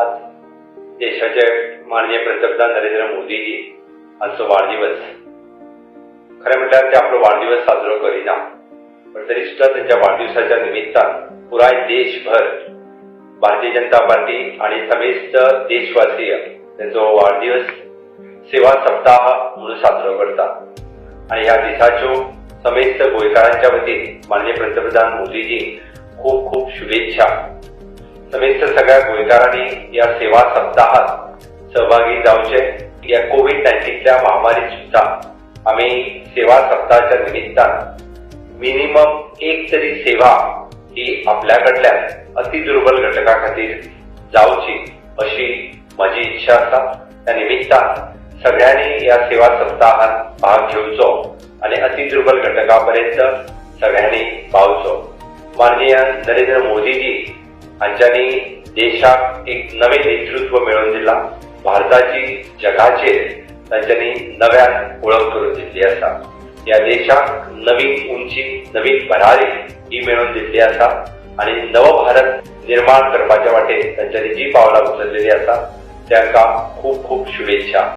आज देशाचे माननीय पंतप्रधान नरेंद्र मोदीजी हांचो वाडदिवस. खरें म्हटल्यार ते आपलो वाडदिवस साजरो करिना, पण तरी सुद्दां तेंच्या वाडदिवसाच्या निमित्तान पुराय देशभर भारतीय जनता पार्टी आणि समेस्त देशवासीय तेंचो वाडदिवस सेवा सप्ताह म्हणून साजरो करता आणि ह्या दिसाच्यो समेस्त गोंयकारांच्या वतीन माननीय पंतप्रधान मोदीजी खूब खूब शुभेच्छा. समेस्त सगळ्या गोंयकारांनी ह्या सेवा सप्ताहात सहभागी जावचे. या कोविड 19च्या महामारीत सुद्धा आमी सेवा सप्ताहाच्या निमित्तान मिनिमम एक तरी सेवा ही आपल्या कडल्यान अतिदुर्बल घटका खातीर जावची अशी माझी इच्छा आसा. त्या निमित्तान सगळ्यांनी ह्या सेवा सप्ताहात भाग घेवचो आणि अतिदुर्बल घटका पर्यंत सगळ्यांनी पावचो. माननीय नरेंद्र मोदीजी हांच्यांनी देशाक एक नवें नेतृत्व मेळोवन दिलां. भारताची जगाचेर तांच्यांनी नव्यान वळख करून दिल्ली आसा. ह्या देशाक नवीन उंची, नवीन भरारी ही मेळोवन दिल्ली आसा आणि नव भारत निर्माण करपाच्या वाटेर तांच्यांनी जी पावलां उचललेली आसा, तांकां खूब खूब शुभेच्छा.